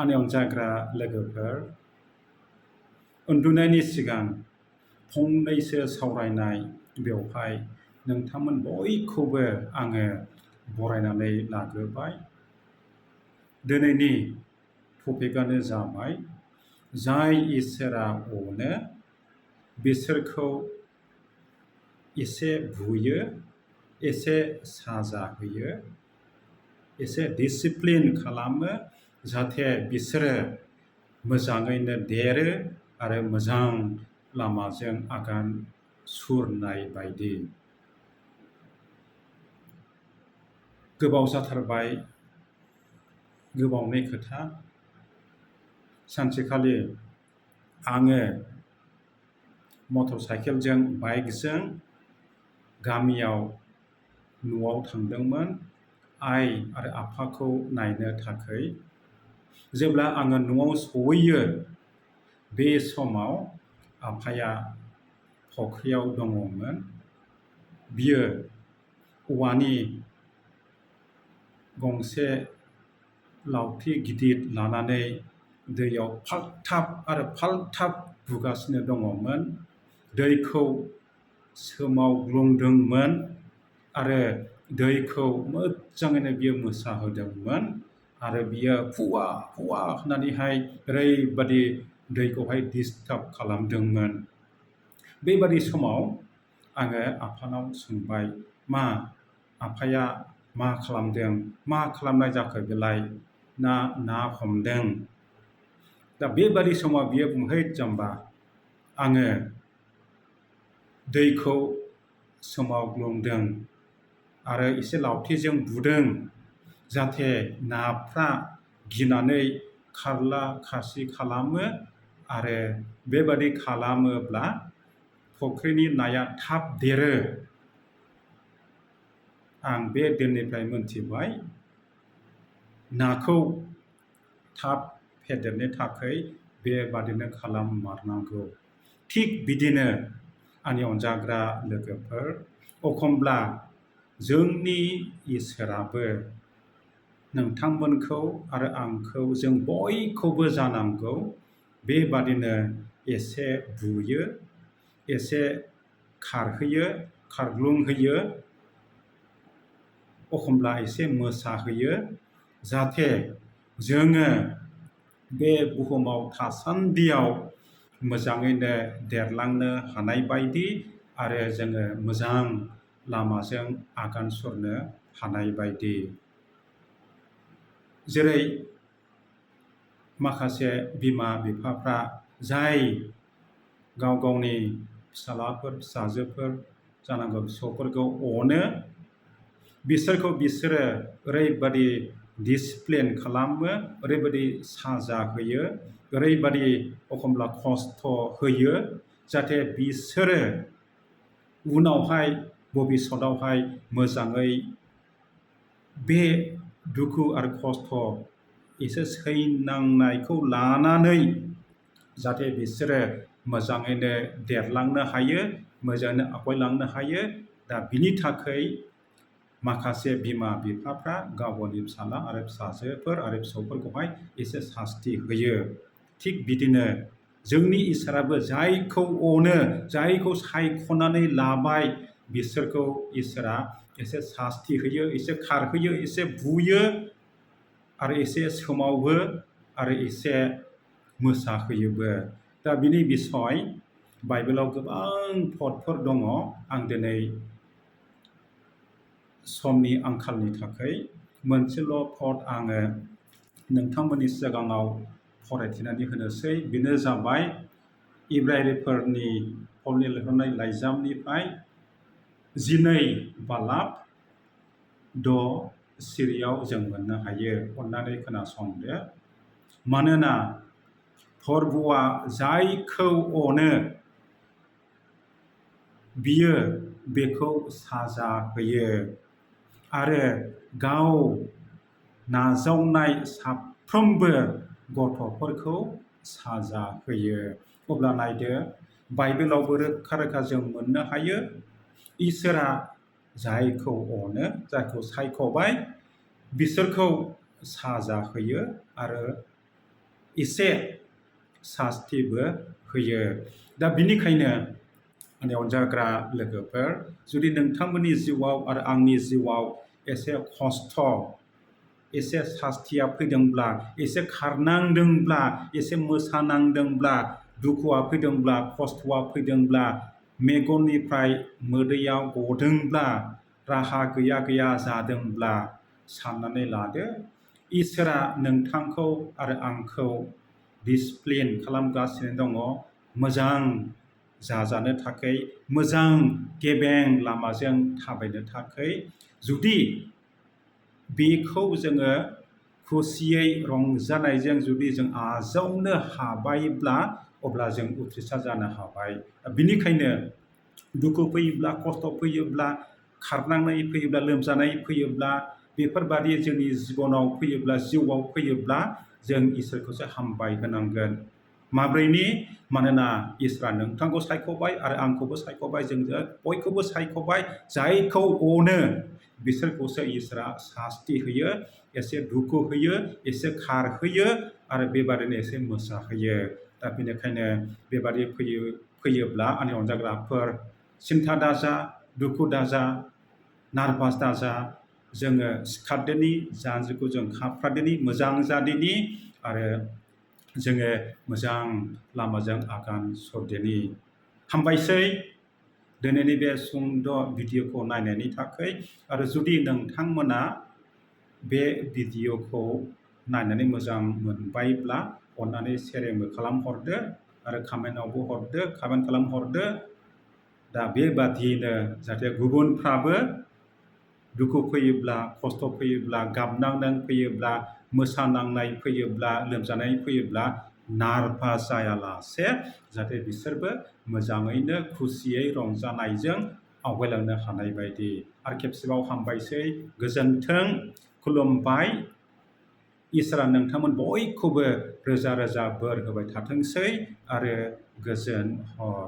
आंनि अनजाग्रा लोगोफोर, उन्दुनायनि सिगां फंनैसो सावरायनाय बेवहाय नोंथांमोन बयखौबो आङो बरायनानै लाग्रोबाय। दिनैनि टपिकआनो जाबाय, जाय इसोरा अनो बिसोरखौ एसे बुयो, एसे साजा होयो, एसे डिसिप्लिन खालामो, जाहाथे बिसोरो मोजाङैनो देरो आरो मोजां लामाजों आगान सुरनाय बायदि। गोबाव जाथारबाय, गोबावनि खोथा। सानसेखालि आङो मटर साइकेलजों, बाइकजों गामियाव न'आव थांदोंमोन आइ आरो आफाखौ नायनो थाखाय। जेब्ला आङो न'आव सहैयो, बे समाव आफाया फख्रियाव दङमोन। बियो औवानि गंसे लावथि गिदिर लानानै दैयाव फालथाब आरो फालथाब बुगासिनो दङमोन। दैखौ सोमावग्लुंदोंमोन आरो दैखौ मोजाङैनो बियो मोसाहोदोंमोन आरो बियो फुवा फुवा होननानैहाय ओरैबादि दैखौहाय डिस्टार्ब खालामदोंमोन। बेबादि समाव आङो आफानाव सोंबाय, मा आफाया मा खालामदों, मा खालामनाय जाखो बेलाय, ना हमदों? दा बेबादि समाव बियो बुङो, है जाम्बा, आङो दैखौ सोमावग्लुंदों आरो एसे लावथिजों बुदों, जाहाथे नाफ्रा गिनानै खारला खारसि खालामो आरो बेबादि खालामोब्ला फख्रिनि नाया थाब देरो। आं बे दिननिफ्राय मोनथिबाय, नाखौ थाब फेदेरनो थाखाय बेबादिनो खालाममारनांगौ। थिग बिदिनो आंनि अनजाग्रा लोगोफोर, एखनब्ला जोंनि इसोराबो नोंथांमोनखौ आरो आंखौ, जों बयखौबो जानांगौ बेबादिनो एसे बुयो, एसे खारहोयो, खारग्लुंहोयो, एखनब्ला एसे मोसाहोयो, जाहाथे जोङो बे बुहुमाव थासान्दियाव मोजाङैनो देरलांनो हानाय बायदि आरो जोङो मोजां लामाजों आगान सुरनो हानाय बायदि। जेरै माखासे बिमा बिफाफ्रा जाय गाव गावनि फिसालाफोर, फिसाजोफोर, जानांगौ फिसौफोरखौ अनो, बिसोरो ओरैबादि डिसिप्लिन खालामो, ओरैबादि साजा होयो, ओरैबादि एखनब्ला खस्थ' होयो, जाहाथे बिसोरो उनावहाय भबिसतआवहाय मोजाङै बे दुखु आरो खस्थ' एसे सैनांनायखौ लानानै जाहाथे बिसोरो मोजाङैनो देरलांनो हायो, मोजाङैनो आवगायलांनो हायो। दा बिनि थाखाय माखासे बिमा बिफाफ्रा गाव गावनि फिसाला आरो फिसाजोफोर आरो फिसौफोरखौहाय एसे सास्ति होयो। थिग बिदिनो जोंनि इसोराबो जायखौ अनो, जायखौ सायख'नानै लाबाय, बिसोरखौ इसोरा एसे सास्ति होयो, एसे खारहोयो, एसे बुयो आरो एसे सोमावो आरो एसे मोसाहोयोबो। दा बिनि बिसय बाइबेलाव गोबां पदफोर दङ। आं दिनै समनि आंखालनि थाखाय मोनसेल' पद आङो नोंथांमोननि सिगाङाव फरायथिनानै होनोसै। बेनो जाबाय इब्रायफोरनि पलनि लिरहरनाय लाइजामनिफ्राय 12 बालाब 6 सिरियाव जों मोननो हायो। अन्नानै खोनासंदो। मानोना प्रभुआ जायखौ अनो बियो बेखौ साजा होयो आरो गाव नाजावनाय साफ्रोमबो गथ'फोरखौ साजा होयो। अब्ला नायदो, बाइबेलावबो रोखा रोखा जों मोननो हायो, इसोरा जायखौ अनो, जायखौ सायख'बाय, बिसोरखौ साजा होयो आरो एसे सास्तिबो होयो। दा बिनिखायनो आंनि अनजाग्रा लोगोफोर, जुदि नोंथांमोननि जिउआव आरो आंनि जिउआव एसे खस्थ', एसे सास्तिया फैदोंब्ला, एसे खारनांदोंब्ला, एसे मोसानांदोंब्ला, दुखुआ फैदोंब्ला, खस्थ'आ फैदोंब्ला, मेगननिफ्राय मोदैयाव गदोंब्ला, राहा गैया गैया जादोंब्ला, साननानै लादो इसोरा नोंथांखौ आरो आंखौ डिसिप्लिन खालामगासिनो दङ मोजां जाजानो थाखाय, मोजां गेबें लामाजों थाबायनो थाखाय। जुदि बेखौ जोङो खुसियै रंजानायजों जुदि जों आजावनो हाबायब्ला अब्ला जों उथ्रिसार जानो हाबाय। बिनिखायनो दुखु फैयोब्ला, खस्थ' फैयोब्ला, खारनांनाय फैयोब्ला, लोमजानाय फैयोब्ला, बेफोरबादि जोंनि जिबनाव फैयोब्ला, जिउआव फैयोब्ला जों इसोरखौसो हामबाय होनांगोन। माब्रैनि? मानोना इसोरा नोंथांखौ सायख'बाय आरो आंखौबो सायख'बाय, जों बयखौबो सायख'बाय। जायखौ अनो बिसोरखौसो इसोरा सास्ति होयो, एसे दुखु होयो, एसे खारहोयो आरो बेबादिनो एसे मोसाहोयो। दा बेनिखायनो बेबादि फैयोब्ला आंनि अनजाग्राफोर, सिन्था दाजा, दुखु दाजा, नारभास दाजा। जोङो सिखारदोनि, जानजिखौ जों खाफ्रादोनि, मोजां जादोनि आरो जोङो मोजां लामाजों आगान सुरदोनि। हामबायसै दिनैनि बे सुंद' भिडिअखौ नायनायनि थाखाय। आरो जुदि नोंथांमोना बे भिडिअखौ नायनानै मोजां मोनबायब्ला अन्नानै शेयारिंबो खालामहरदो आरो कमेन्टआवबो हरदो, कमेन्ट खालामहरदो। दा बेबादियैनो जाहाथे गुबुनफ्राबो दुखु फैयोब्ला, खस्थ' फैयोब्ला, गाबनांनाय फैयोब्ला, मोसानांनाय फैयोब्ला, लोमजानाय फैयोब्ला नारभास जायालासे जाहाथे बिसोरबो मोजाङैनो खुसियै रंजानायजों आवगायलांनो हानाय बायदि। आरो खेबसेबाव हामबायसै, गोजोन्थों, खुलुमबाय। इसोरा नोंथांमोन बयखौबो रोजा रोजा बोर होबाय थाथोंसै आरो गोजोन हर।